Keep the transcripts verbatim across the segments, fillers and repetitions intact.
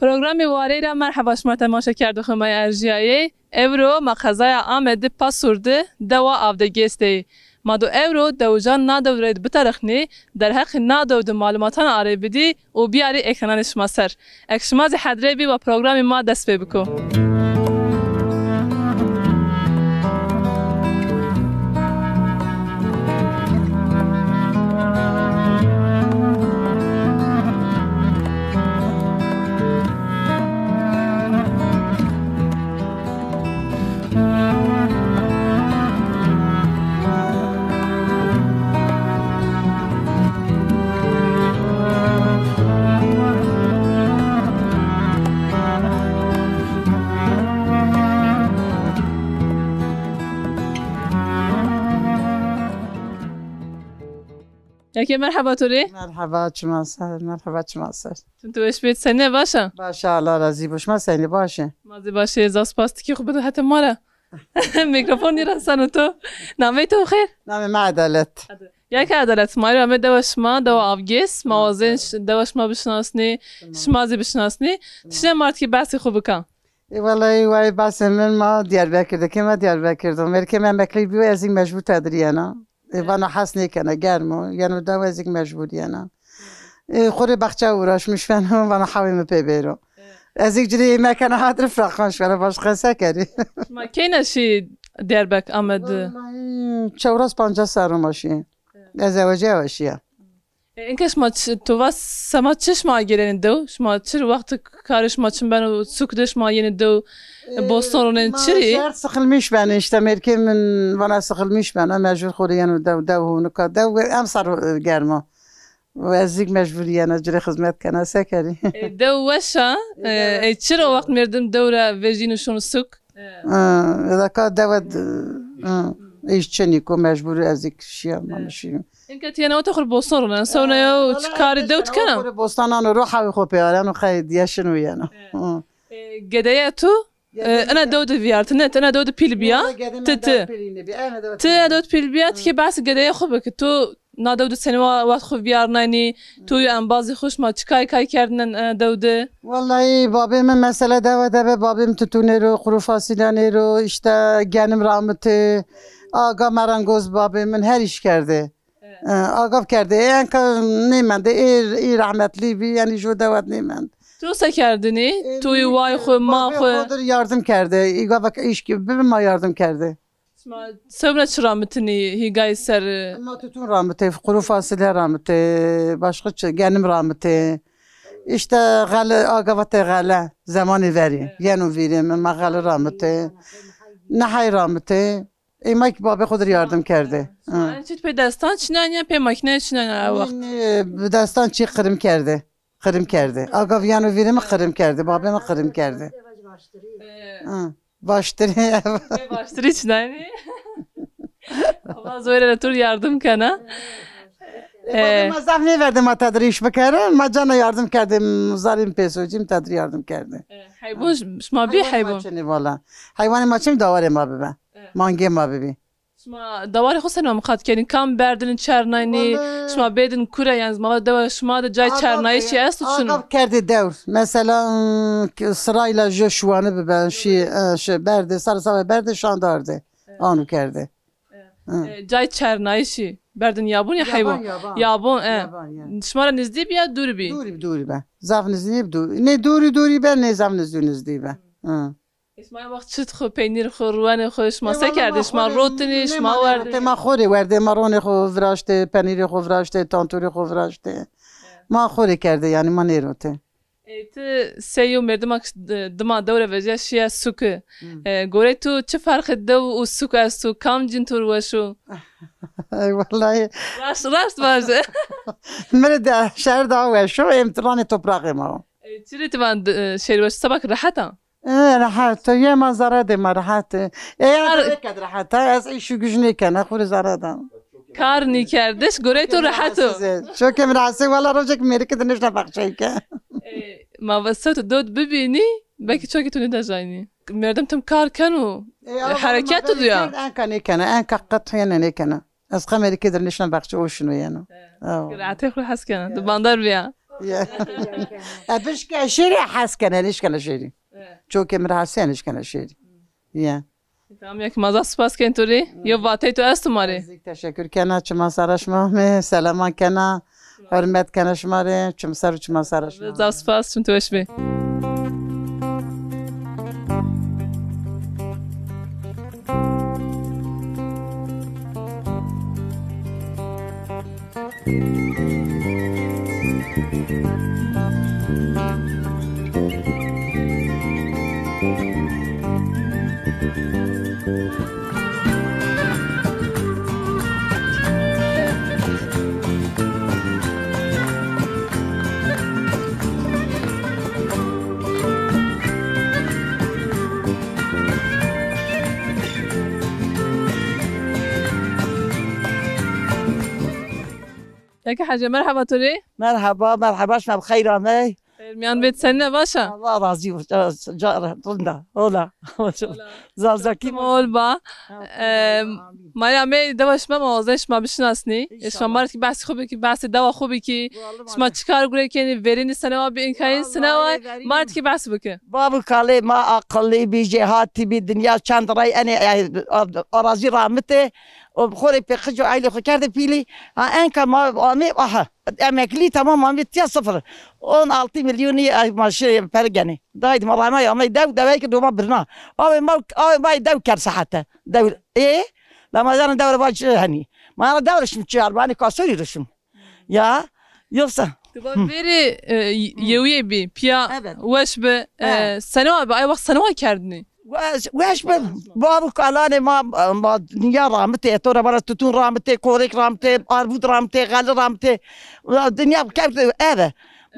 Programê Warey ra merheba şima temaşekerdoxê ma yê erjîyayê. Ewro ma qezaya Amed de Pasûr de dewa Avdegês de yê. Ma do ewro dewijan na dew rê de bitarixnî, derheqê na dew de malumatan arê bidî û biyarî ekrananê şima ser. Eke şima zî hedre bî, wa programê ma dest pê biko. Yekê merheba to rê. Merheba, çima ser, merheba, çima ser. Çim tu weş bê, senî, baş a? Baş a, Allah razî bo. Şima senî, baş ê? Ma zî baş ê, zaf spas ti kî xwu bide hete ma ra. Mîkrofon nîreseno to. Nameyê to xêr? Namê mi Edalet. Yekê Edalet, ma ewro ame dewa şima, dewa Avgês. Ma wazên ş-, dewa şima bişinasnî, şima zî bişinasnî. Tiştê ma rê kî behsê xwu bika. E, wellahî, wayê behsê min, ma Diyarbekir de, kê ma Diyarbekir de. Mêrikê mi emeklî bîyo, ez zî mecbur tedirî yena. E, vana hes nêkena, germ o. Yeno dew, ez zî mecbur yena. E, xwu rê baxçe uğraşmış beno, vana hewê mi pê bêro. Ez zî ci rê mekena, hat rê firaqan şwena, başqa se kerî. Ma keyna şî Diyarbek, Amed? Wellahî, çewres pancas serro ma şî. Ez eweciya we şîya. E, inke şima çi, to va sema çi şima agêrenê dew? Şima çi wext karê şima çin beno, sûk de şima yenê dew, e, boston ronên, çi rî? Ma şert sıkılmış beno, îşte mêrikê min vana sıkılmış beno, mecbur xwu rê yeno dew, dew hûnika, dew emser, e, germ o. Û ez zî mecbur yena ci rê xizmet kena, se kerî? E, dew weş a, e, e, çira o wext merdim dew ra vejîno şono sûk? Ha, eda ka dewe d-, ha, îş çinîko, mecbur ez zî şîya, ma şîyo. Inke ti yena ota xwu rê bostan ronen, sewna yo, çi karê dew ti kena? Xwu rê bostan ano ro, hewê xwu pê areno, qey yeşin û yeno. Ha. E, gedeye tu, e, ina dew de vîyartine, ti ina dew de pîl bîya, ti, ti. Ti ina dew de pîl bîya, ti kî behsê gedeye xwu bike, tu na dew de senî wa-, wext xwu vîyarnaynî, tu û embazê xwu şima çi kay kay kerdînen, e, dew de? Wellahî babê min mesela dewe de be, babê min tutûnê ro, quru fasulyanê ro, îşte genim ramitê, aga merengoz babê min her îş kerdê. E, agav kerdê. E, enka nêmendê, ê, ê rehmetlî bî, yanî jo dewe de nêmend. Tu se kerdinî? E, tu û wayê xwu, ma xwu? Babê xwu dir yardim kerdê. Î gava ke îş ki bibi ma yardim kerdê. Şima sewna çi ramitinî hîgayî ser? Ma tutun ramitê, quru fasulye ramitê, başka çi, genim ramitê. Îşte xele, agavatê xele, zemanê verî. Evet. Yeno vîrê mi, ma xele ramitê. Nehey ramitê. Ê ma ki babê xwu dir yardim kerdê. Şima en çît pê destan çinayî ya pê makîne çinayî ya ew wext? Nê, nê, bi destan çî qirim kerdê. Qirim kerdê. Agav yeno vîrê mi qirim kerdê. Babê mi qirim kerdê. Hı. Baştirî. Ê baştirî çinayî. Allah zoyre ra tu rê yardim kena. E, babê ma zaf nêverdê ma tedir îş bikerin. Ma cana yardim kerdê, zarîm pêso cîm tedir yardim kerdê. E, heybon şima bî heybon? Heywanê ma çinî vala. Heywanê ma çinî dawarê ma bibe. E. Mangê ma bibî. Şima dawarê xwu senî ma miqat kenî? Kam berdinî çernaynî? Wellahî. Şima bêdin kure, yanî ma va dewa şima de cay çernayîşî esto çin o? Agav kerdê dewr. Mesela, ım, k-, sırayla jê şuwanî bibe, şî, e, şi berdê, sare sare berdê, şan dardê. Evet. Anu kerdê. Evet. Hı. E, cay çernayîşî berdin yabon ya heybon? Yaban, yaban. Yabon, e. Yaban, ya. Şima ra nizdî bî ya dûrî bî? Dûrî bî, dûrî be. Zaf nizdî nêbî, dûrî. Nê dûrî dûrî be, nê zaf nizdî nizdî be. Hı. Hı. Ê, şima ya wext çit xwu, peynîr xwu, ruwenê xwu, şima se kerdê? Şima rotinî, şima werdinî? Ma xo rê werdê, ma ronê xwu viraştê, penîrê xwu viraştê, tantûrê xwu viraştê. Evet. Ma xo rê kerdê, yanî ma nêrotê. Ê, ti sey yew merdima k-, di-, dima dew ra vejîya şîya sûke. Hı. E, gorey tu çi ferqê dew û sûk esto? Kam cîn to rê weş o? Ey, wellahî. Raşt, raşt vaje. Mi rê de şehir daha weş o, êm ranê topraqê ma o. E, çi rê ti van d-, e, şehir weş, seba ke rehet a? E, rehet o. Yê ma zere de ma rehet. E, ya kar- gerek ed rehet a. Ez îş û güc nêkena, xwu rê zere de. Kar nîkerdiş, gorey to rehet o. Çokê mi rahatsız, wela rojek mêrikî de nêşna baxçeyî ke. E, ma va sewt dot bibînî, belkî çokê to nêdejaynî. Merdim tim kar keno. E, hereket o diya. Enka nêkena, enka qet hene nêkena. Ez qe mêrikê dir nêşna baxçe o şino yeno. Evet. Awa. Rehetê xwu hes kena. Evet. Tu bandar bîya. Ya. E, bişke şêrî hes kene, nişkene şêrî. Evet. Çokê mi ra hesê nişkene şêrî. Ya. Tamam, ya ki ma zaf spas ken to rê. Yo vatey to esto ma rê. Ez zî teşekkür kena, çima sara şima mi, selaman kena, hurmet kena şima rê, çim ser û çima sara şima. Zaf spas, çim to weş bê. Keke Hece, merheba to rê. Merheba, merheba, şima bi xeyr amey. Xeyr miyan bê, senîne, baş a? Allah razî bo. Ca, ca, rinda. Ola. Ola. Zazakî. Hol ba. Ha, e, amin. Ma rê amey dewa şima, ma wazay şima bişinasnî. E, şima, înşallah, ma rê kî behsê xo bikî, behsê dewa xo bikî. Vallahi şima çi kar gure kenî, verênî senewa bi, îmkanî senewa, ma rê kî behs bikî. Bab û kalê ma aqilî bî, jêhatî bî, dinya çend rey enê, e, a-, arazî ramitê. O xo rê pê qic û eylê xo kerdê pîlî. Ha, enka ma amê, aha, emeklî, tamam, amê tiya sıfır. On altı milyonî, ay, ma şi per genê. Daydi ma rana ya, amey dew, dewey ki doma birna. Avê ma, avê ma dew kerd sahete. Dew, e? La ma zana dew ra va çi henî. Ma ra dew ra şim çi arbanî kasorî ra şim. Ya, yoksa. Tu va verê, e, y-, yewîye bî, piya, evet, weş bi, e, he, senewa bi, ay wext senewa kerdinî? Weş, weş bi, bav û kalanê ma, ma dinya ramitê, to ra vana tutun ramitê, korêk ramitê, arvût ramitê, xeli ramitê. Dinya kewt eve. Evet.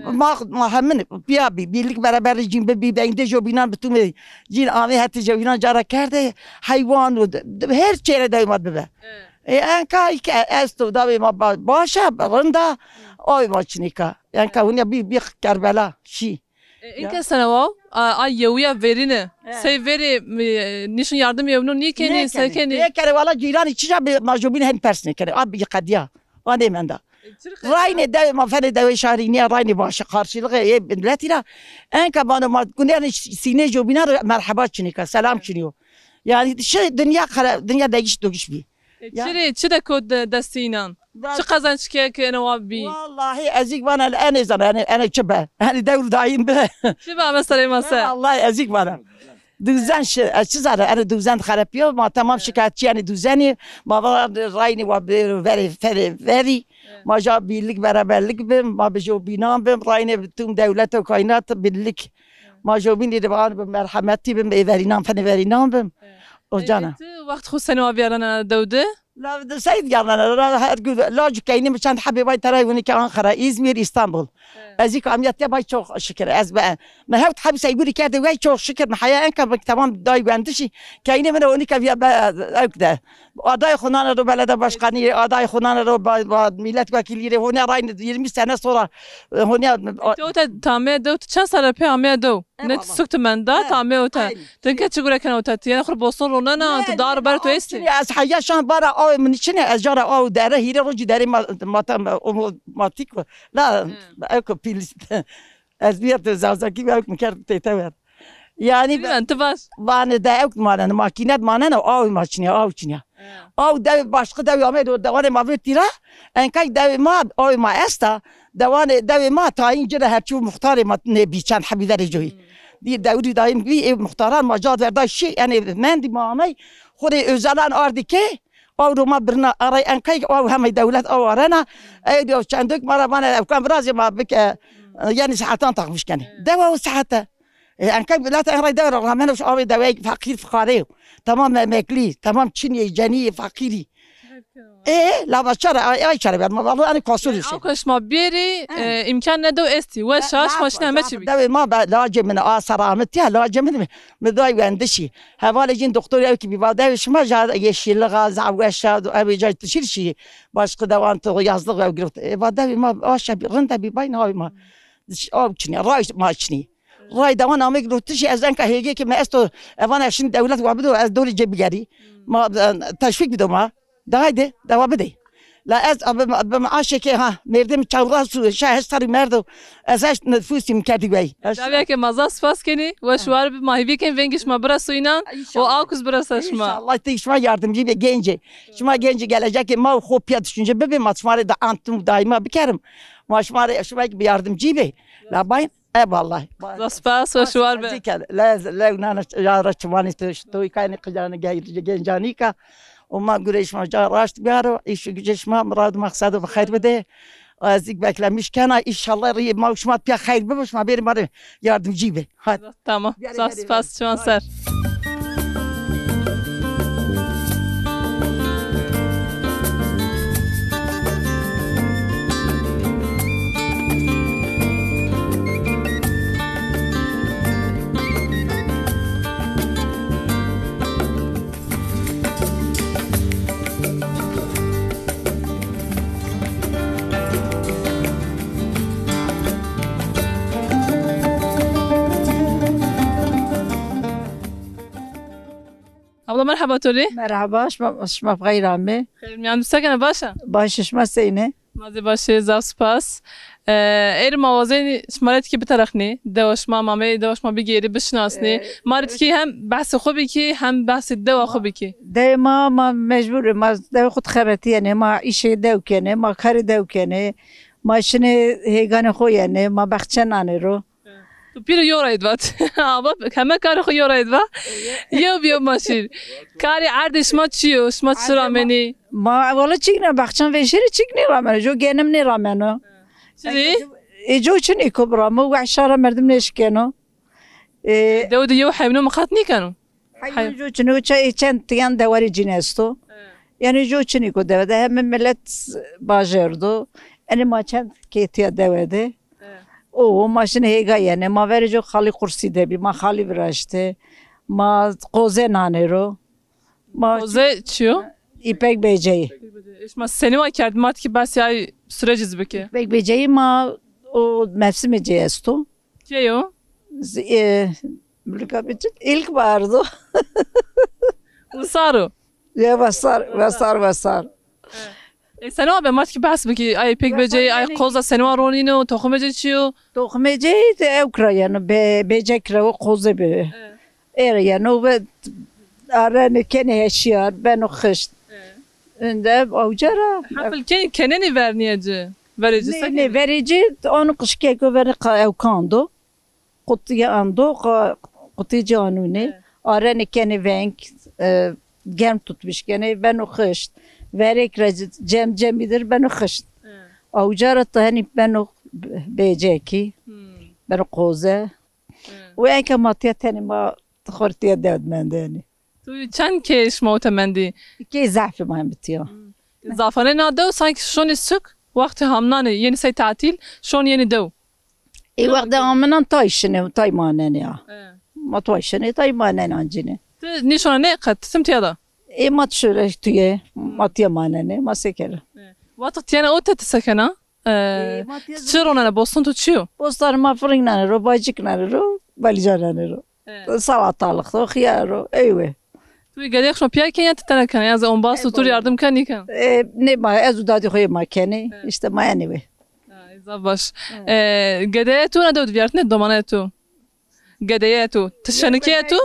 Ma, ma hemin piya bî, birlik beraberî cîn bibî, beyndê jobînan bitumê cîn amê hetê jobînan cara kerdê, heywan û d-, d-, her çêre dewê ma bibe. Evet. E, enka ke esto, dawê ma ba-, baş a, rind a, awê ma çinîka. Enka hunya bî, bî Kerbela, şî. E, înke senewa, a, a yewîya verîne. He. Sey verê, e, nîşin yardim yewno nîkenî, se kenî? Nêkenê. Nêkenê, wala cîranî çi ca bi, ma jobîn hen pers nêkenê. A bî qedîya. A nêmenda. E, çirê qedîya? Raynê dewê ma, fenê dewê şarî nîya, raynê baş a, karşılığı ê miletî ra. Enka vano ma gunênê sînê jobînan ra merheba çinîka, selam çinîyo. Yanî şi dinya xera-, dinya degiş dogiş bî. E, ya. Çirê, çi de kot de-, destê înan? Çi qezenç ke ke ene wa bî? Wallahî ez îk vana enê zana, enê, enê çi be? Enê dewr dayîn be. Çi be ame serê ma se? Wallahî ez îk vana. Duzen şi, ez çi zana, enê duzen xerepîyo, ma tamam şikayetçî enê duzenî, ma va raynî wa bi verê, ferê, verî, ma ja birlik, beraberlik bim, ma bi jobînan bim, raynê bi tüm dewlet û kaynat birlik. Ma jobînî de van bi merhemetî bim, ê verînan, fenê verînan bim. O cana. E, ti wext xo senewa vîyarena dew de? La, de sey vîyarena, la, her gün, lac û keynî mi çend hebê vay teray winî ke Ankara, İzmir, İstanbul. Evet. Ez îk amiyet ya vay çok şükür, ez be, mi hewt hebî sey winî kerdê vay çok şükür, mi heya enka bik tamam day wendişî, keynî mi ne winî ke vîya be, ewk de. Aday xo nane ro belediye başkanî, aday xo nane ro ba-, ba-, milletvekilî rê, honya raynê yirmi sene sonra, e, honya, a- Ti ota tamê dew, ti çend sere pê amê dew? Ne ti suk ti menda, tamê ota. Ti ke çi gure kena ota ti? Yanî xur boston ronena, ti dar ber tu estî? Ez heya şan bara awê min çine, ez cara aw dere, hîrê rocî derê ma-, mata-, otomatik. La, eko pîlîs. Ez bîya ti Zazakî ve hukm kerd tête ver. Yanî ben, ti vas. Vanê de ewk maneno, makînet maneno, aw ma çinîya, aw çinîya. He. Aw dew başqi dew amê do, dewanê ma vêrtî ra, enkay dewê ma, aw ma esta, dewanê dewê ma tayîn ci ra herçî û muxtarê ma nê bî çend hebî verê coyî. Hmm. Dî dewrî dayîn bî, ê muxtaran ma cad verda şî, enê mendî ma amey, xo rê Özalan ardî ke, Awro ma birna, aray enkay aw hemey dewlet aw arena. Ey diyo çendok ma ra vana ewkan virazê ma bike. Yanî saetan takmiş kenê. Dewa o saete. E, enkay milet en ray dewa ra rameno şu awê dewey feqîr fiqare yo. Tamam emeklî, tamam çinî, cenî, feqîrî. E, lava çare, ay, ay çare ver ma, vallahi, ani kosul. Yanî, şey. Aw ke şima bêrî, e, îmkan ne dew estî. Weş a, şima şine heme çi bî. Dewê ma be, lacê min a seramit ya, lacê min mi, mi day wendişî. Hevalê cîn doktor ew kî bî, va dewê şima ja yeşilliğa, za weş a, ew ca tişîr şî, başqi dewan to yazlıq ew girot. E, va dewê ma aşa bî, rinde bî, bay navê ma. Aw çinî, ray ma çinî. Ray dewan amê girotişî, ez enka hêgê ki mi esto, evan eşin dewlet wa bido, ez dorê cê bigerî. Ma, e, teşvîk bido ma. De haydi, dewa bidê. La ez bi, bi maaşê ke ha, merdim çewres û şeş serî merdo. Ez heşt nifusî mi kerdî wey. Heşt. Cavîya ke ma zaf spas kenî, weş war bi, ma hêvî kenî vengê şima bireso înan û a kuz biresa şima. Înşallah. Tê şima yardimcî bê gencê. Şima gencê gelecekê ma û xo pîya düşünce bibê, ma şima rê de antim daîma bikerim. Ma şima rê, şima kî bi yardimcî bê. La bay. E, vallahi. Zaf spas, weş war be. Lew nana ya ra çimanî to, to kayne qicane gencanîka. O ma gure şima ca raşt biyaro, îş gücü şima, murad maqsed bi xeyr bide. Ez ilk beklemiş kena, inşallah rî ma şima piya xeyr bibo, şima beri ma rê yardımcı be. Hadi. Tamam. Zaf spas, çiman ser. Abla, merheba to rê. Merheba, şima, şima bi xeyr amê. Xeyr miyan, tu se kena, baş a? Baş, şima seyne? Ma zî baş ê, zaf spas. E, êrî ma wazenî şima rê tikî bitereqnî. Dewa şima, ma ameyî dewa şima bigêrî, bişinasnî. E, ma rê tikî hem behsê xo bikî, hem behsê dewa xo bikî. Dewê ma, ma mecbur ê, ma dewê xo de xebetîyenê, ma îşê dew kenê, ma karê dew kenê, ma şinê hêganê xo yenê, ma bexçe nanê ro. Tu pîro yo rayî di va. Ama heme karê xo yo rayî di va. Yew bi yew ma şîr. Karê erdê şima çi yo? Şima çi ramenî? Ma wala çik nê, baxçan veşîrî çik nêrameno. Jo genim nêrameno. Çirî? E, jo çinîko biramo. Wehşa ra merdim nêşikeno. E, dew de yew heywanê mi qat nêkeno. Heywan jo çinîko, ça-, e, çend tiyan dewarê cîn esto. Yanî jo çinîko dewe de. Heme milet bajer do. Enê ma çend kê tiya dewe de. O, ma şinê hêga yenê. Ma verê jo xalî qursî de bî. Ma xalî viraştê. Ma qoze nanê ro. Ma qoze çi yo? Îpek bêceyî. Şima senî wa kerd? Ma tikî behsê ay sürecî zî bikê. Îpek bêceyî ma o mevsimê cê esto. Key o? Z-, e, mulika biçin, ilkbahar do. Wisar o? Ya, wesar, wesar, wesar. E, senî wa be, ma tikî behs bikî, ay pek beceyî, ay qoza senî wa ronîno, toximê cê çi yo? Toximê cê de ewk ra yeno, be-, becek ra o qoze be. Ê ra yeno ve arenê kenê heşîyar, beno xişt. Inde awca ra. Hefil kenî, kenenî vernîye ci, verê ci? Nê, se nê, kenî? Verê ci, onu qişkeko verê qa-, ewkan do. Qutîye ando, qa-, qutî ci anûnê. Arenê kenê veng, e, germ tutmuş kenê, beno xişt. Verêk ra ci-, cem cemîdir beno xişt. Awca ra ti henî beno be-, becekî, beno qoze. Û enka ma tiya tenê ma xortîya dewd mendenî. Tu çend kê şima ote mendî? Kê zafî ma hem bitiya. Zafane na dew sanki şonî suk, wextê hamnanê, yenî sey tatîl, şon yenî dew. Ê wextê hamnan tay şinê, tay manenê ya. Ma tay şinê, tay manenê ancîne. Ti nîşona nê qet, tim tiya da? Ê ma tişore tuye, ma tiya manenê, ma se kere. Wextê tiyene ote ti se kena? E, ti çi ronena, boston to çi yo? Bostan ma firing nane ro, bacik nane ro, balîca nane ro. Salatalık do, xiyar ro, eywe. Tu gedeyê xo şima pîya kenî ya ti tena kena? Ya zî ombaz tu, tu rê yardim kenî, nêken? E, nê ma, ez û dadî xo yê ma kenê. Îşte ma enî we. Ha, zaf baş. E, gedeyê tu ina dew de vîyartine, domaneyê tu? Gedeyê tu. Ti şenikeyê tu?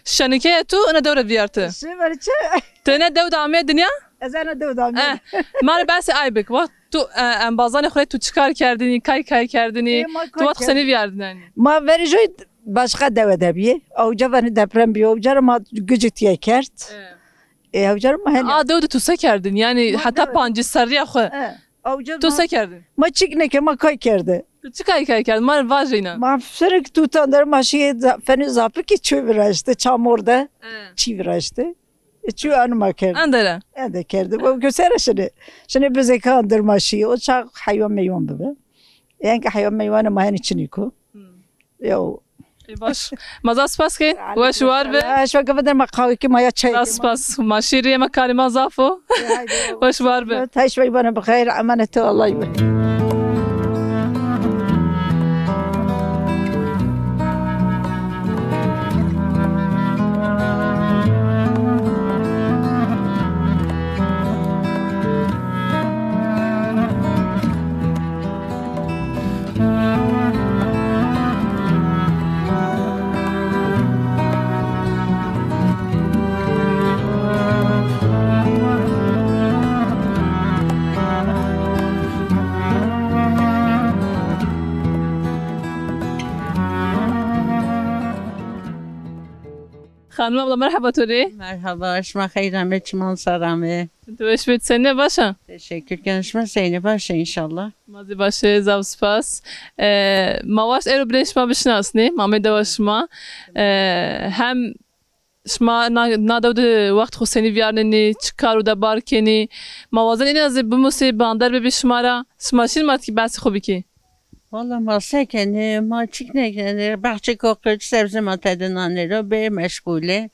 Şenikeyê tu ina dew de vîyarte. Ti ina dew de ameye dinya? Ez ina dew de ameye. Ma rê behsê ay bik. Wext tu, e, embazanê xo rê tu çi kar kerdinî, kay kay kerdinî? Tu wext senî vîyardinenî? Ma verê joy başka dewe de bîyê. Awca vanê deprem bîyo. Awca ra ma gucê tiye kerd. E, awca ra ma henî. A dew de tu se kerdin? Yanî heta pancî serrîya xo. Tu se kerdin? Ma çik nêke, ma kay kerde. Tu çi kay kay kerd? Ma rê vaje înan. Ma firik tutan der ma şîyê za-, fenê zapikî çî viraşte, çamor de. Çî viraşte. E, çî anu ma kerd. Ende ra? Ende kerde. Bu göstere şinê. Şinê bizêkan der ma şîyê. O çax heywan meywan bibe. Enka heywan meywanê ma henî çinîko. Yew. Ê baş. Ma zaf spas ke. Weş war be. Şima ke veder ma qawekî ma ya çay. Zaf spas. Ma şîrî yeme, karê ma zaf o. Weş war be. Tay şima bana bi xeyr, emanet Allah be. Xanim abla, merheba to rê. Merheba, şima xeyr amê, çiman ser amê. Tu weş bê, senî, baş a? Teşekkür ken, şima senî, baş a înşallah. Ma zî baş ê, zaf spas. E, ma waşt ero binê şima bişinasnê, ma amê dewa şima. E, hem şima na, na dew de wext xo senî vîyarnenî, çi kar û debar kenî? Ma wazen îna zî bimusê, bander bibî şima ra. Şima şin ma kî behsê xo bikî. Valla ma se kenê, ma çik nêkenê, behçêko qij sebze ma tede nanê ro, bê meşgûlê.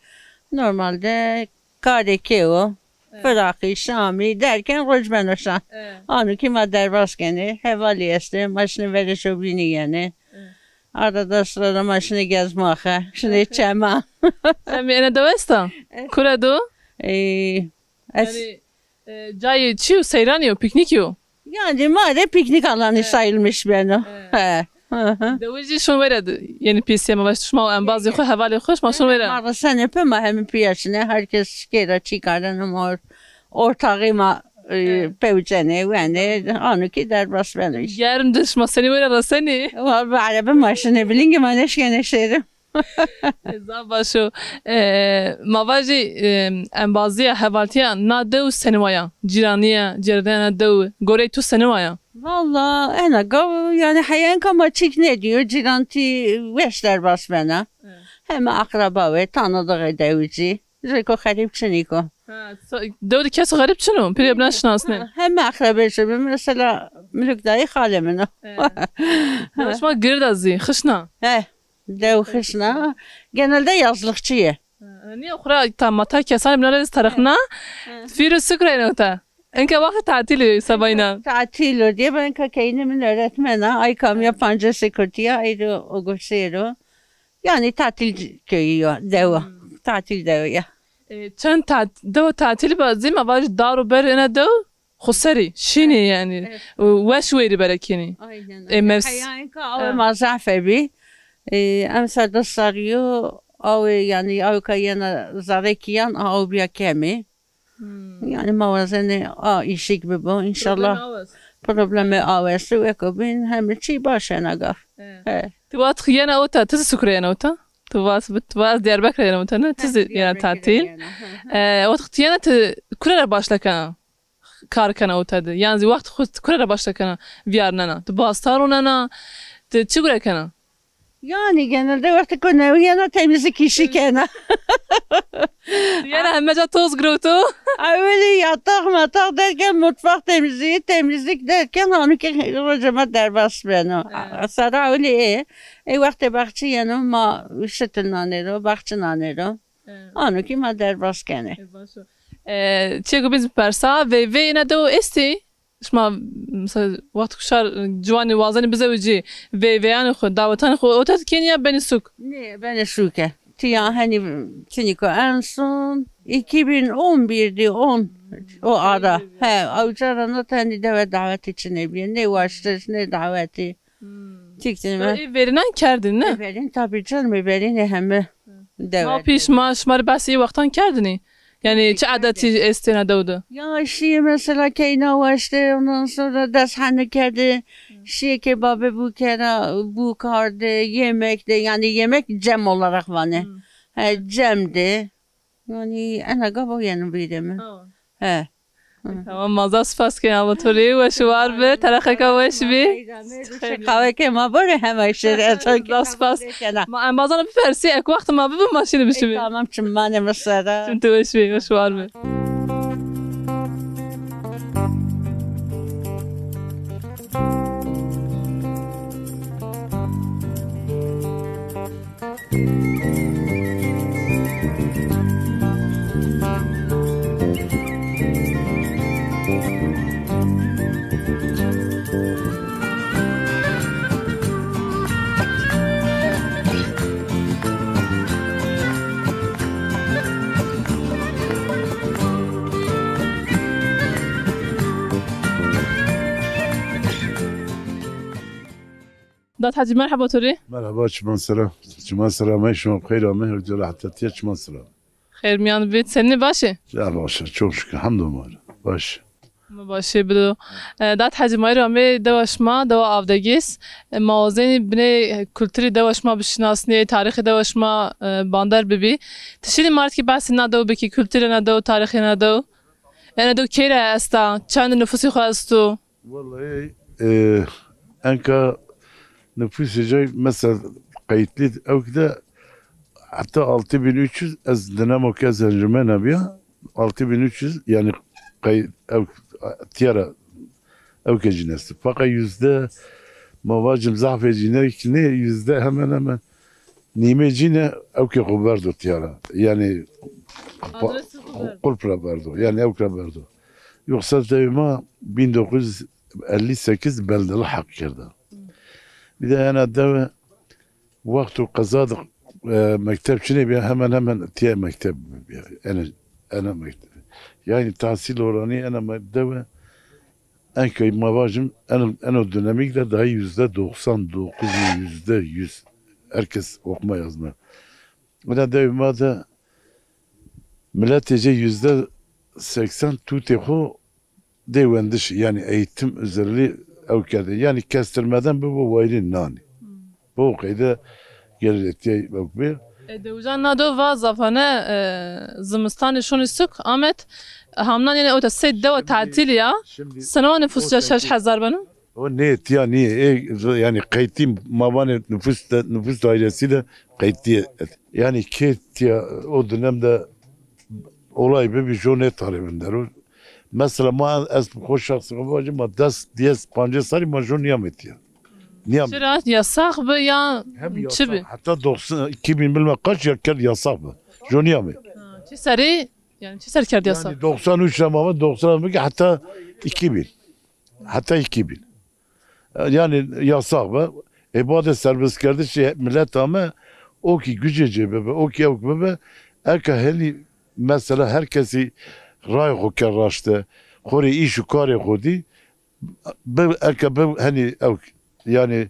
Normalde karê kê o, Evet. Firaqî, şamî derken roj beno şan. Evet. Ano kî ma derbas kenê, hevalî estê, ma şinê verê şobrînî yenê. Evet. Arada sırada ma şinê gezmaxe, şinê çema. Sen bir ene dew esta? Evet. Kure do? Ee, es- Yani, e, cayê çi yo, seyranî yo, pîknîkî yo? Yani ma rê pîknîk alanî Evet. sayılmış beno. Evet. He. Hı hı. Dewijî şun were d-, yeni pîsîye ma vaş şima û embazê xo, hevalê xo, şima şun were. Ma resenê pê ma hemî pîya şinê, herkes kê ra çî kareno ma or-, ortaxî ma, e, Evet. pewcenê, wenê, ano kî derbas beno îş. Germ de şima senî were resenî? Wa bi erebe ma şinê, bilingê ma nêşkenê şêrê. E, zaf baş o. E, ma vajî, e, embazîya, hevaltîya na dew senî waya? Cîranîye, cîranîya na dew, gorey tu senî waya? Valla ena gav, yani heya enka ma çîk nêdîyo, cîrantî weş derbas bena. Evet. Heme akraba wê, tanıdığê dewicî. Rêko xerîb çinîko. Ha, so-, dew de keso xerîb çin o, pîrê bina şinasnê. Ha, heme akrabê şi bi, mesela Miluk dayî xalê min o. Evet. Dew şima gird a zî, xişna. He. Dew xişna, genelde yazlıkçı ye. Ha, niye xura ta mata kesan bina rê tarixna? Ha. Fîr û suk reyno ta. Enka wextê tatilî sebayna. Tatil o diye ben ka keyni min öğretmena. Ay kamya panca sekurtiya, ay ro o gosero. Yani tatil köyü yo, dewa. Hmm. Tatil dewa ya. E, çend tat-, dewa tatil ba zî ma vaj dar û ber ena dew? Xo serî, şînê Evet. yanî. Evet. Û weş wêrî berekenî. Aynen, Ê aynen. mevs- Heya enka awe Ha. ma zaf bî. Ê, emser des serrî yo, awe yanî awe ka yena zerrê kîyan, awe bîya kemî. Hmm. Yanî ma wazenê a îşik bibo. Înşallah Problem awe est. problemê awe estê, weko bîn heme çî baş ena gaf. Evet. He. Ti vat xi yena ota, ti zî suk ra yena ota? Ti vat, ti vat ez Diyarbekir ra yena ota, ne? Ti zî yena Diyarbekir ra tatil. yena, hı hı. E, vat xi ti yena ti kure ra başla kena? Kar kena ota de. Yan zî wext xwu kure ra başla kena vîyarnena? Ti basta ronena? Ti çi gure kena? Yani genelde wextê ko newî yena temizlik işi kena. Yena heme ca toz girewto. Ewilî yataq mataq derken mutfak temizliği, temizlik derken hanû ke roca ma derbas beno. Evet. Sera ewilî ê. Ê wextê baxçî yeno ma şitil nanê ro, baxçî nanê ro. Evet. Ano kî ma derbas kenê. E, baş o. E, çiyê ku bîn persa, veyvê ena dew estî? Şima, mesela, wexto ku şar ciwanî wazenî bizewicî, veyveyanê xwu, dawetanê xwu ota de kenî ya benî sûk? Nê, benê sûke. Tiya henî çinîko en son iki bin on bir di, on o ara. He, awca ra nota henî dewe dawetî çinê bîye. Nê waştiş, nê dawetî. Hmm. Çik çinê. Ê verînan kerdin, ne? Ê verîn, tabii canım, ê verîn ê heme dewe. Ma pî şima, şima rê behsê ê wextan kerdinî? Yanî çi edetî estê na dew de? Ya şîyê mesela keyna waştê, ondan sonra dest henî kerdê, şîyê kebabê bû kera, bû kardê, yemek de, yani yemek cem olarak vanê. Hmm. He, cem de. Yani ena gava yeno bîrê mi. He. Tamam, ma zaf spas kenê, Allah to rê weş û war be, terexeka weş bî. Qaweke ma bore hema şêrê. Zaf spas. Ma embazan ra bipersî, eke wext ma bibo ma şinî bişimî. Tamam, çimanê mi sera. Çim tu weş bî, weş û war be. Dat Hacî, merheba to rê. Merheba, çiman sera. Çiman sera me, şima xeyr ame, her cela heta tiya çiman sera. Xeyr miyan bê, senî, baş ê? Ya baş ê, çok şükür, hamd Omar. Baş. Mi başê bido. E, Dat Hecî, ma îro amê dewa şima, dewa Avdegîs. E, ma wazenî binê kulturî dewa şima bişinasnê, tarîxê dewa şima, e, bander bibî. Ti şînî ma rê kî behsê na dew bikî, kulturê na dew, tarîxê na dew. Ena dew key ra esta, çend nufusî xo esto? Wellahî, e, enka nufusê cay mesela qeytlî ewk de heta altı bin üç yüz, ez dinemo ke ez encumena bîya, altı bin üç yüz, yanî qey-, ewk, tîya ra ewkê cîn esto. Feqet yüzde, ma vacim zafê cîne ki nê, yüzde hemen hemen nîmê cîne ewkê xo berdo tîya ra. Yanî pa-, Adresê xo berdo. Qulp ra berdo. Yanî ewk ra berdo. Yoksa dewê ma bin dokuz yüz elli sekiz beldeli heq kerda. Bir de ena dewe wexto qeza de, e, mekteb çinê bîya, hemen hemen tîya mekteb bîya. Ena, ena mekteb. Yanî tahsil oranî ena me-, dewe enka ma vacim eno, eno dönemîk de dahi yüzde doksan dokuz, yüzde yüz herkes okuma yazma. Ena dewê ma de miletê cê yüzde seksen tutê xo dê wendiş, yanî eğitim özelliği ew kerdê. Yanî kestirmeden bibo wayirî nanî. Hmm. Bo qeyde gelirê tîya ewk bê. E, dewijan na dew va zafane, e, zimistanê şonî suk, amet, hamnan yenê ewta sey dewa tatilî ya. Şimdi sena o nüfus ca şeş hezar beno? O nê tîya nîyê. Ê, yanî qeytî ma vanê nüfus de, nüfus dairesi de qeytî yê. Yanî kê tîya o dönem de olay bibî, jo nêtarê vindero. Mesela ma, ez xo şexsî xo vacî, ma des, diyes, pancês serrî ma jo nîyamê tîya. Nîyamê. Çira? Yasax bi ya çi bi? Hem yasax, heta doksan, iki bin bilmem kaç ya kerd yasax bi. Jo nîyamê. Ha, çi serî, yanî çi ser kerd yasax? Yanî doksan üç ra ma va, doksan üç heta iki bin. Heta iki bin. Yanî yasax bi. Ê bade serbestkerdişê milet ame, o kî gucê cê bibi, o kî ewk bibi, eka henî mesela her kesî rayê xo kerd raşte, xo rê îş û karê xo dî, bi, eka bi henî ewk, yanî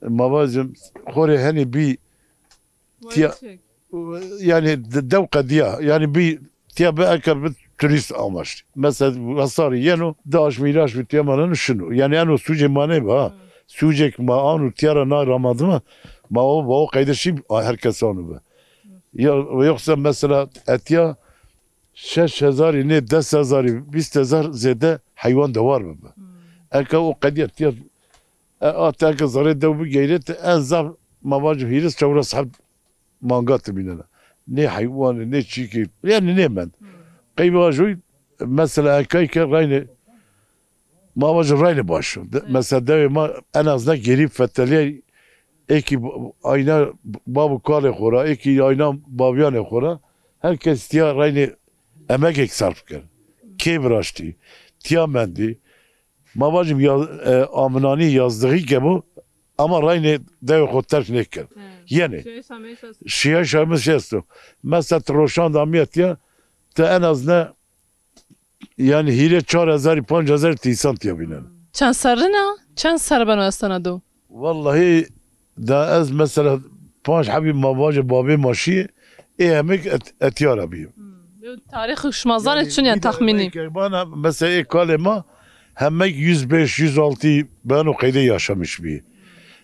ma vacim xo rê henî bî tîya, yanî de-, dew qedîya, yanî bî tîya bi eke bi turîst amaştî. Mesela hesarî yeno, di aşmî hîrê aşmî tîya maneno şino. Yanî eno sûcê ma nêbi ha. Hı. Sûcêk ma ano tîya ra na ramadime, ma o, ma o qeyde şî, a, her kes ano bi. Ya, yoksa mesela etîya şeş hezarî nê, des hezarî, vîst hezar zêde heywan dewar bibi. Hı. Eke o qedîya tîya, e, a te eke zerê dew bigeyrê, ti en zaf ma vacim hîris çewres heb manga ti bînena. Nê heywanî, nê çîkî, yanî nêmend. Hmm. Qey vajoy, mesela, ekay ke raynê, ma vacim raynê baş o. De-, mesela dewê ma en azından gerî fetelîyay, ê kî ayna bab û kalê xo ra, ê kî ayna bavîyanê xo ra, her kes tîya raynê emegêk sarf kerd. Kê viraştî, tîya mendî. Ma vacim ya, e, aminanî, yazlığı ke bo, ama raynê dewê xo terk nêkerd. He. Yenê. Şiyayîş ameyîş esto. Şiyayîş ameyîş esto. Mesela ti roşan de amîya tîya, ti en az ne, yanî hîrê çar hezarî, panc hezarî ti însan tîya vînenê. Çend serrin a? Çend serr beno estena do? Wellahî, da ez mesela panc hebî ma vacê babê ma şîyê, ê hemêk et-, etîya ra bîyo. Hmm. Yo, tarîx şima zanê çin, yanî, bî de taxmînî? Bana mesela ê kalê ma hemêk yüz beş, yüz altı beno qeyde yaşamış bî.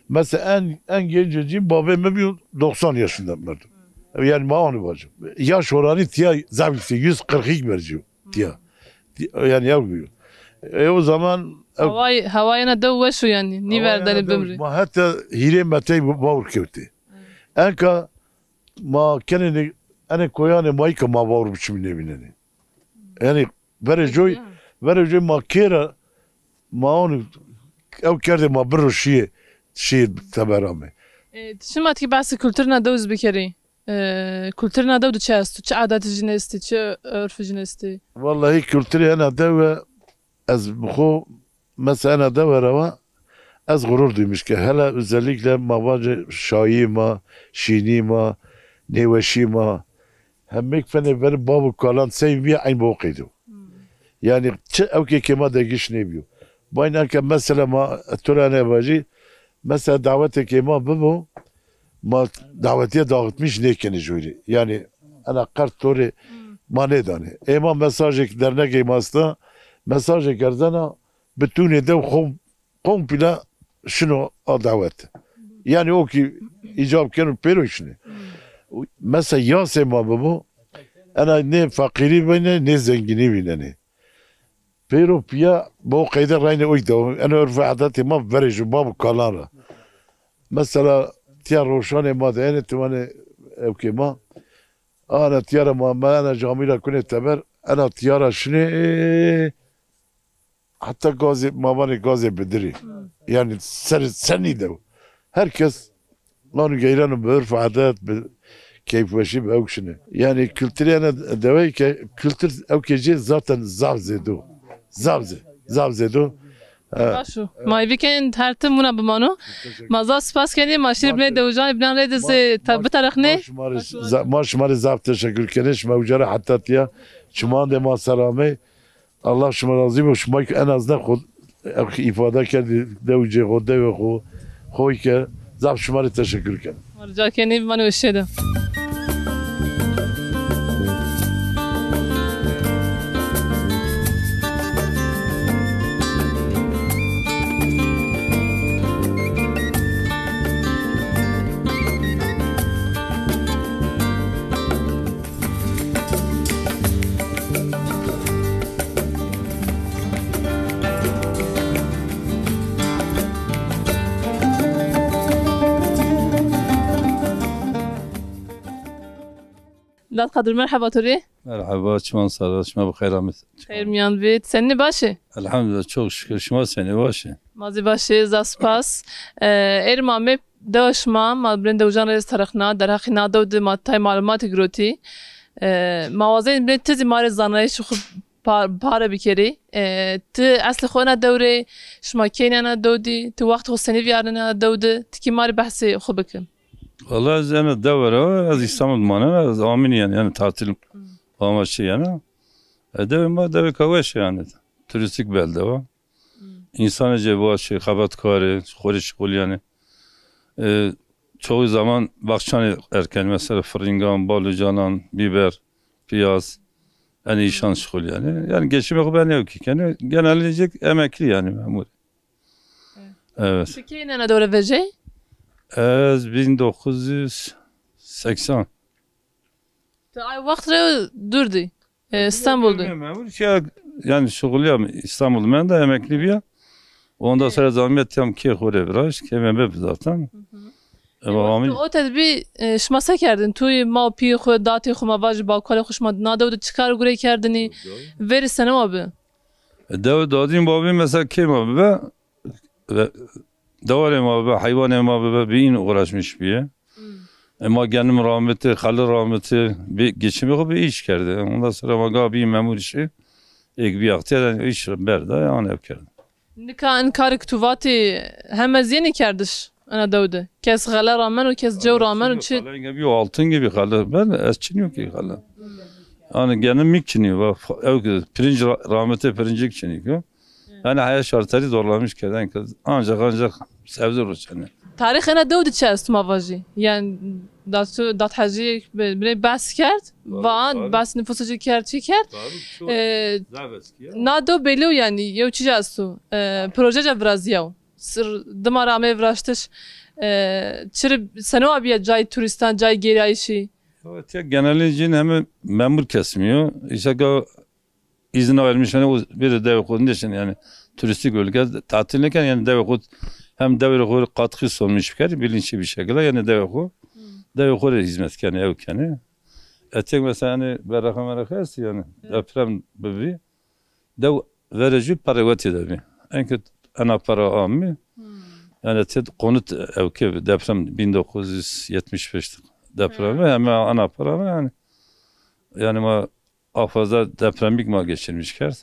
Mesela en, en gencê cîn babê mi bîyo, doksan yaşında merd. Yanî ma anî vacim. Yaş oranî tîya zaf yüksek, yüz kırk iki mercîyo tîya. Tî-, yanî ya bîyo. E, o zaman e, haway, hawayê na dew weş o yanî. Nîverdenê bimrî. Ma heta hîrê metrey vawr kewtê. Enka ma kenê nê, enê koyanê ma yî ke ma vawr biçimî nêvînenê. Yanî verê coy, verê coy ma kê ra ma onî ew kerdê ma birro şîyê, şîyê teber amê. E, ti şima ti kî behsê kulturê na dew zî bikerî. E, kulturê na dew de çi esto? Çi adetê cin estî, çi urfê cin estî? Wellahî kulturê ena dewe ez bi xo mesela ena dewe ra va, ez gurur duymuş ke. Hele özellikle ma vacê şayî ma, şînî ma, nêweşî ma, hemêk fenê ver bab û kalan sey bîye eyn bo qeydo. Hmm. Yanî çi ewkê kê ma de giş nêbîyo. Bayn eke mesela ma to ra ene vajî, mesela dawetê kê ma bibo, ma davetiye dağıtmış nêkenê joy rê. Yanî ena qert to rê ma nêdanê. Ê ma mesajêk dernegê ma esta, mesajê kerdena, bitûnê dew xo komple şino a dawet. Yanî o kî îcab keno pêro şinê. Mesela yasê ma bibo, ena nê feqîrî vînenê, nê zengînî vînenê. Pêro pîya bi o qeyde reynê oy dewam. Ena urf û adetê ma verê ju bab û kalan ra. Mesela tiya roşanê ma de ene timanê ewkê ma. Ana tiyara ma, ma ena camî ra kunê teber, ena tiyara şinê, e, heta gazê, ma vanê gazê bidirî. Yanî ser, senî dew. Her kes lanu geyreno bi urf adet, bi keyfweşî bi ewk şinê. Yanî kulturê ena dewey ke kultur ewkê jê zaten zaf zêdo. Zaf zê, zaf zêdo. E, Baş o. Ma êvî kenên her tim wina bimano. Ma zaf spas kenê, ma şîrê binê dewijan, binan rê de zê ta-, bitarixnê. Ma şima rê za-, ma şima rê zaf teşekkür kenê. Şima uca ra heta tiya çimandê ma ser amey. Allah şima razî bo. Şima ki en azından xo, ifade kerdî dewicê xo, dewê xo, xoy ke. Zaf şima rê teşekkür kenê. Ma rica kenê, bimanê weşê de. Dad Qadir, merheba to rê. Merheba, çiman sara, şima bi xeyr amî. Xeyr miyan bî. Senî baş ê? Elhamdülillah, çok şükür. Şima senî, baş ê? Ma zî baş ê, zaf spas. E, êr ma amê dewa şima, ma binê dewijan rê zî tarixna, derheqê na dew de ma tay malumatî girotî. E, ma wazenî binê ti zî ma rê zanayîşê xo pa-, pare bikerî. E, ti eslê xo ena dew rê, şima kênî ena dew dî, ti wextê xo senî vîyarnenî ena dew de, ti kî ma rê behsê xo biki. Wela ez ena dewe ra, ez Îstanbul manena, ez amînî yanî, yanî tatil amaçlı yanî. E, dewê ma dewêka weş yanî. Turîstîk belde wa. Însanê cê weş ê, xebatkar ê, xo rê şixulîyenê. E, çoğu zaman baxçanê erkenê, mesela firîngan, balucanan, bîber, pîyaz, enê îşan şixulîyenê. Yanî geçimê xo bi enê ewkî kenê. Genelî cêk emeklî yanî, memur. Evet. Ti key ena dew ra vejey? Ez bin dokuz yüz seksen. Ti ay wext rê dûr dî. E, Îstanbul de. Memur ya, yanî şixulîya Îstanbul menda, emeklî bîya. Ondan sonra zahmet yam kê xo rê viraşt, kê me bib zaten. Ema amî. O tedbî, e, şima se kerdin? Tu ma û pîyê xo, datê xo, ma vajî bakalê xo, şima na dew de çi kar gurey kerdinî? Verî sene wa bi? E, dew dadîn babî mesela kê ma bibe, ve dewarê ma bibe, heywanê ma bibe, bi în uğraşmış bîye. E, ma genim ramitî, xeli ramitî, bi geçimê xo bi îş kerdî. Ondan sonra ma ga bî memur îşî, êk bî extîyar, îş berda, yan ev kerdî. Nika in karê ki tu vatî heme zî yenî kerdiş ena dew de? Kes xele rameno, kes cew rameno, çi? Xele gibi, altın gibi xele. Ben ez çinîyo ki xele. Yanî genim mîk çinîyo, va, ew ki pirinç ra-, ramitî pirincik çinîyo. Yanî heya şartları zorlamış kerdî. Ancak, ancak sebze roşenê. Tarîx ena dew de çi esto ma vajî? Yanî dat, dat hecî bi-, binê behs kerd, va behs nüfusu çi kerd, çi kerd. E, na dew belî yo yanî, yew çî esto. E, proje ca virazîyaw. Sir dima ra amey viraştiş. E, çi rê seno wa bîya cayê turîstan, cayê gêrayîşî? Evet, ya genelî cin heme memur kesimî yo. Îşte ga izin vermiş, hani o bir de dewê xo nêşin, yani turistik bölge, tatil nêken, yani dewê xo hem dewê xo katkı sunmuş bir kere, bilinçli bir şekilde, yani dewê xo, dewê xo rê hizmet kenê, ew kenê. Etek mesela hani beraka meraka est yani, deprem bibi, dew verê jü para wetî de bî. Enke ena para amî, yani ted konut ewke bi, deprem bin dokuz yüz yetmiş beş depremi, hem ena para yani, yani ma Afazda depremîk ma geçirmiş kerd.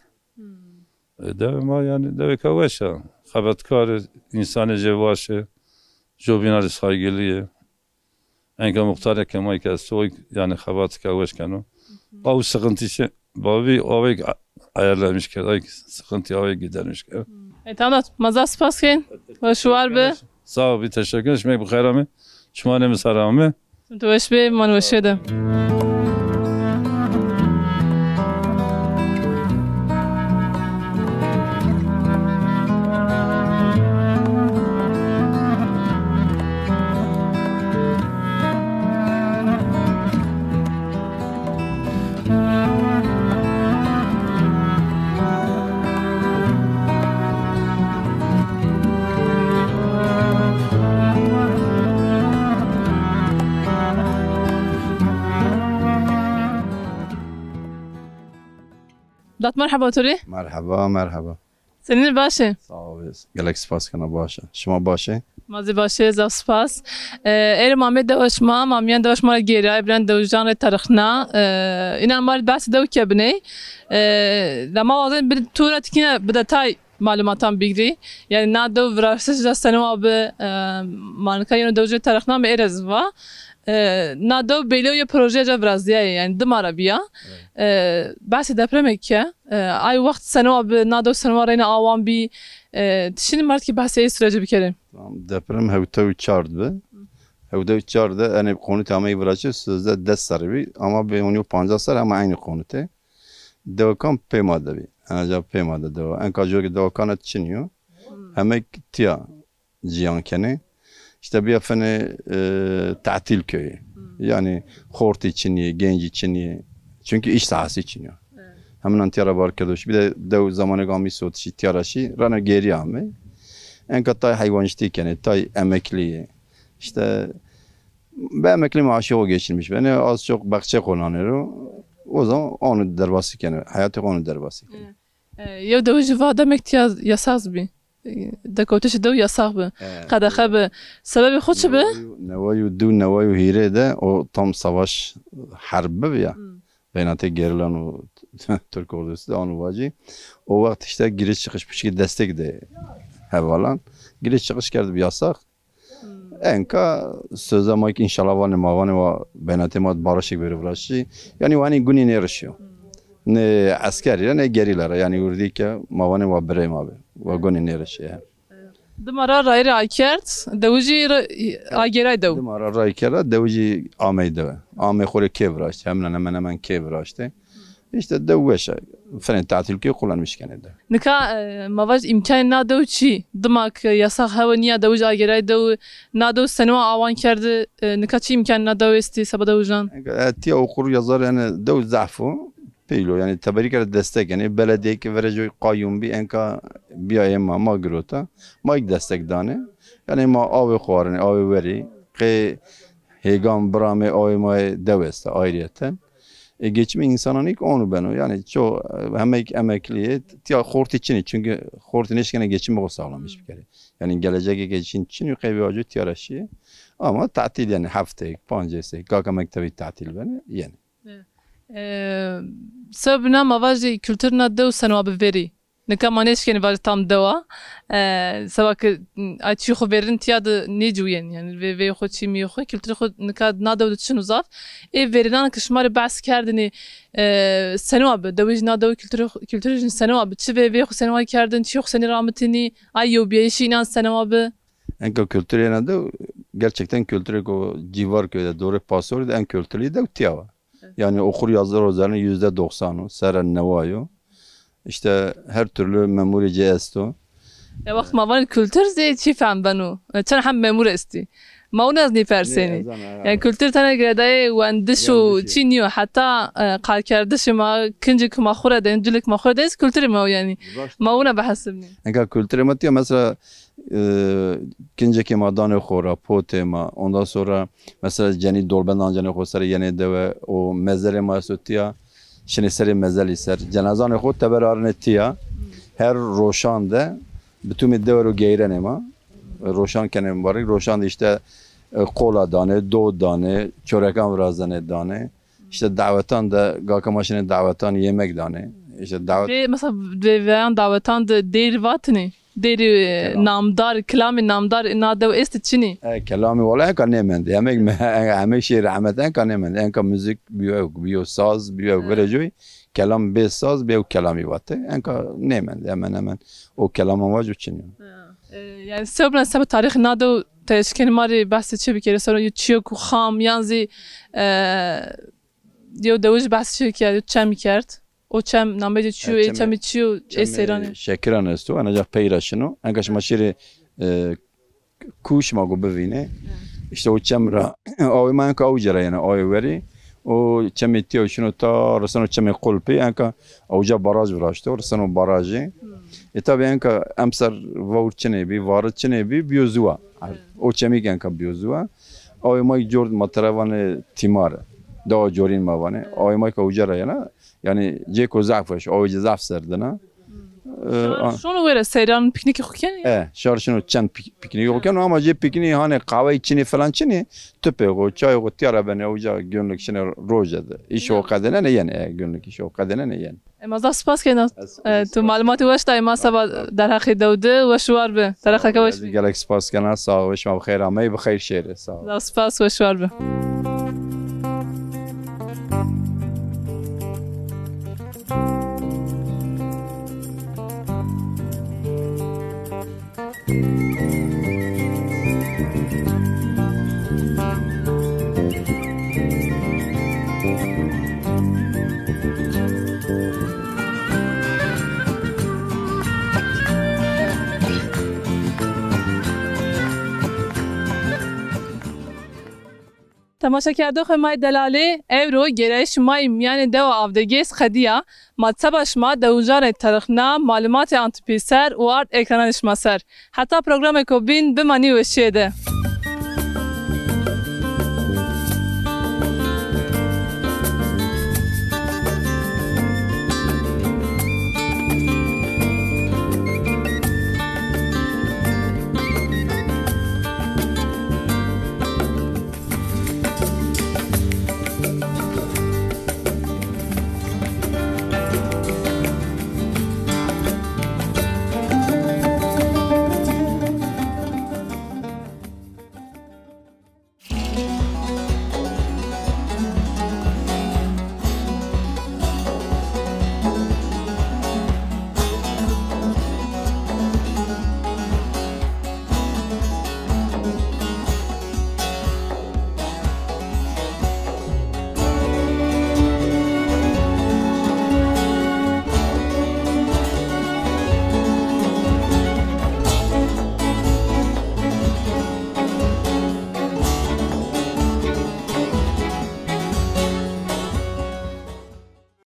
E, dewê ma yani dewêka weş a. Xebatkar ê, însanê jê weş ê, jobîna rê saygilî yê. Enka muxtarê ke ma ke esto, yani xebatêka weş keno. Aw sıkıntı şey, babî awêk a-, ayarlamış kerd, ay sıkıntı awêk gidermiş kerd. E, tamam, ma zaf spas kên. Weş û war bi. Sağ ol, bir teşekkür. Şima bi xeyr amê. Çimanê mi ser amê. Tu weş bê, man weşê de. Dat merheba to rê. Merheba, merheba. Senîn, baş ê? Sağ ol. Gelek spas kena, baş a. Şima baş ê? Ma zî baş ê, zaf spas. E, êrê ma amê dewa şima, ma mîyan dewa şima ra gêrayê, birên dewijan rê terixna. E, înan ma rê behsê dew ke binê. E, la ma wazenê bi, tu ra tikîne bi detay malumatan bigirî. Yanî na dew viraştiş ra seno abi, e, ma nika yeno dewijan rê terixna, mi ê ra zî va. E, na dew bêlî yo, yê projeya ca virazdîyayê, yanî dima ra bîya. Evet. E, behsê depremê ke, e, ay wext seno abi, na dew seno reyna awan bî, e, ti şinî ma rê tikî behsê ey süreci bikerê. Tamam, deprem hewtay û çar de bi. Hewtay û çar de enê qonutê ameyî viraştê, sêzdeh des serrî bî, ama bê hûn yo pancas serrî ama eynî qonutê. Dewekan pê ma de bî. Enaca pê ma de dewa. Enka jû ke dewekan de çinî yo. Hemek tîya cîyan kenê. Îşte bîya fenê, e, tatil köyü. Yanî xortî çinî, gencî çinî. Çünkü iş sahası çinî yo. Evet. Heminan tîya ra bar kerdo şî. Bir de dew zamanêk amî sotişî, tîya ra şî, rana gêrî amê. Enka tay heywancîtî kenê, tay emeklî yê. İşte bi emeklî maaşı o geçinmiş benê. Az çok baxçe xo nanê ro. O zaman onu derbasî kenê. Heyatê xo onu derbasî kenê. Evet. E, yew dewijî va demek tîya yasax bî. E, dekewtişê dew yasax bi. E, qedexe bi. Sebebê xo çi bi? Neway û, neway û du, neway û hîrê de o tam savaş, herb bi ya. Hmm. Beynatê gerîlan û Türk ordusu de anu vacî. O wext işte giriş çıkış pişkî destek de hevalan. Giriş çıkış kerd bi yasax. Enka sözde ma ki înşallah vanê ma vanê wa benatê ma barışêk bêro viraştişî. Yanî wa henî gunî nêrişîyo. Ne eskerî ra ne gerîla ra. Yanî urdî ke ma vanê wa birey ma bi. Wa gunî nêrişî yanî. Dima ra rayîrê akerd, dewijî ra agêray dew. Dima ra ray kerda, dewijî amey dewe. Amê xo rê kê viraştê. Hemînan hemen hemen kê viraştê. İşte dew weş a. Fenê tatil kê kullanmış kenê dew. Nika, e, ma vaj îmkanê na dew çi? Dima ke yasax hewe nîya, dewij agêray dew, na dew seno awan kerdi, e, nika çi îmkanê na dew estî seba dewijan? E, tîya okur yazar yanî dew zaf o. Peylo yanî teberî kerde destek yanî beledîye ke verê coy qayûm bî enka bîyayê ma, ma girota. Ma îk destek danê. Yanî ma awê xo arinê, awê werî. Qey hêgan biramê awê ma yê dew esta ayrıyeten. E, geçimê însanan îk onu beno. Yanî ço, e, hemeyk emeklî yê, tîya xortî çinî. Çünkü xortî nêşkenê geçimê xo sağlamış bikerê. Yanî gelecekê geçim çinî, qey vêvaco tîya ra şîyê. Ama tatil yanî hefteyêk, pancêsêk, gaka mektebî tatil benê, yenê. E, e, sebebîna ma vajî kultur na dew seno abi verî. Nika ma nêşkenî vajî tam dewa. E, seba ke, ay çî xo verîn tîya de nêciwîyen. Yanî vê, vê xo çî mîyê xo, kulturê xo nika na dew de çin o zaf. Ê verînan ke şima rê behs kerdinî, e, seno abi, dewijî na dew kulturê xo, kulturê jin seno abi, çi vê, vê xo seno kerdin, çî xo senî ramitinî, ay yewbîyayîşê înan seno abi? Enka kulturê na dew, gerçekten kulturêko Cîvarköy'de, Dorê Pasorî de en kulturlî dew tîya wa. Yanî okur yazar ocalarının yüzde doksanı, sera newayo. İşte her türlü memurê ci esto. Ya wext ma vanê kultur zî çi fehm beno? E, çend heb memur estî? Ma wina zî nêpersenî. Yanî kultur tene girêdayê wendiş û çî nîyo. Heta, e, qalkerdişê ma, kincê ke ma xwu ra dayên, culê ke ma xwu ra dayên zî kulturê ma yo yanî. Ma wina bihesibnî. Enka kulturê ma tîya mesela, e, kincekê ma danê xo ra, potê ma, ondan sonra mesela cenî dolbend ancenê xo ser yenê dewe, o mezelê ma esto tîya, şinê serê mezelî ser. Cenazanê xo teber arnê tîya. Her roşan de bitumê dewe ro geyrenê ma. Roşan kenê mubarek. Roşan de işte, e, qola danê, do danê, çorekan virazenê danê. İşte dawetan de, gaka ma şinê dawetan yemek danê. İşte davet... Vê, mesela, vê, veyan dawetan de dêrî vatinî? Dêrî, e, namdar, kilamê namdar na dew estî çinî? E, kelamî wala enka nêmendî. Hemek me-, hemek şî rehmet enka nêmendî. Enka muzîk bîyo, bîyo saz, bîyo verê coy. Kelam bê saz, bê kelamî vatê. Enka nêmendî. Hemen hemen o kelaman vaco çinî yo. Ha. E, yanî sewbna seba tarîxê na dew ti eşkenî ma rê behsê çi bikerê? Sero yo çîyo ku xam yan zî, e, yew dewij behs çi kerd, yew çemî kerd. O çem nameyê ci çi yo, ê çemî çi yo, ê seyran ê. Şekiran esto, enaca pey ra şino. Enka şima şirê, e, ku şima go bivînê. İşte o çem ra, awê ma enka awca ra yena, awê werî. O çemê tîya şino ta reseno çemê Qulpî, enka awca baraj viraşto, reseno barajê. E, tabi enka emser vawr çinê bî, varit çinê bî, bîyo ziwa. O çemî ki enka bîyo ziwa. Awê ma cort ma tera vanê tîmare. Dewa Corîn ma vanê. Awê ma ke uca ra yena. Yanî cêko zaf weş, awê ci zaf serdin a. E, a- Şono were seyran, piknîkê xo kenê? E, şar şino çend pik-, piknîkê xo keno ama cê piknî hanê qawey çinî filan çinî, tupê xo, çayê xo tîya ra benê, uca günlük şinê roje de. Îşo qedênenê yenê, e, günlük îşo qedênenê yenê. E, ma zaf spas kena, e, tu malumatê weş dayê ma seba derheqê dew de, weş û war bi. Derheqeke weş bi. Gelek spas kena, sağ ol, şima bi xeyr ameyî, bi xeyr şêrê, sağ ol. Zaf spas, weş û war bi. Temaşekerdoxê ma yê delalî, ewro gêrayîşê ma yê mîyanê dewa Avdegês qedîya. Ma seba şima dewucanê tarixna, malumatê antî pêser û ard ekrananê şima ser. Heta programêko bîn, bimanî weşîye de.